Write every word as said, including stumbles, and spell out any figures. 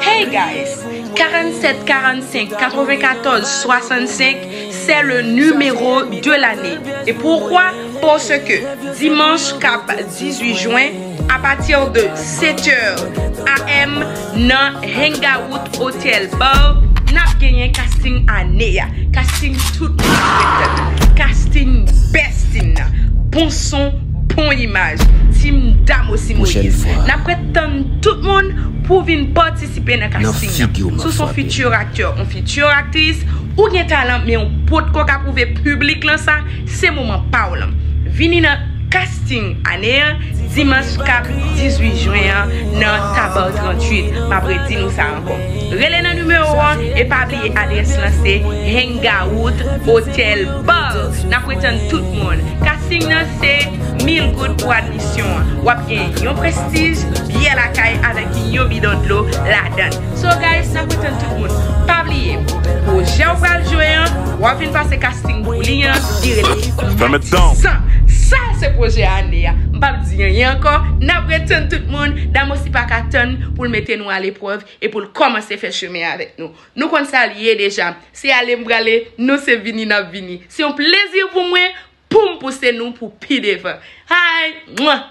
Hey guys, quarante-sept quarante-cinq quatre-vingt-quatorze soixante-cinq, c'est le numéro de l'année. Et pourquoi? Parce que dimanche k ap dizwit jen, à partir de sept heures A M, nan Hangout Hotel Bar, n ap genyen casting ane a. Casting tout moun ap ret tann. Casting best in nan. Bon son, bon imaj. Team Damosi Moyiz. N ap ret tann tout moun pou vin patisipe nan casting nan. Si w se yon futur acteur, yon futur actrice, ou gen talan, men ou potko ka pwouve piblik lan sa, se moman pa w lan. Vini nan casting ane a, dimanch k ap dizwit jen an, nan Tabar tranntuit. M ap redi nou sa ankò. Rele nan nimewo an e pa bliye adrès lan se Hangout Hotel Bar. N ap ret tann tout moun. Casting nan se mil goud pou admisyon an. W ap gen yon prestij, byè lakay avèk yon bidon dlo ladan l. So guys, n ap ret tann tout moun. Pa bliye, pwojè w pral jwe an, w ap vin pase casting pou li an, li rele Mèt san. Sa se pwojè ane a. M p ap di anyen ankò. N ap ret tann tout moun. Damosi pa ka tann pou l mete nou aleprèv e pou l kòmanse fè chemen avèk nou. Nou konn sa l ye deja. Se ale m prale, nou se vini n ap vini. Se yon plezi pou mwen pou m pouse nou pou pi devan. Hay! Mwa!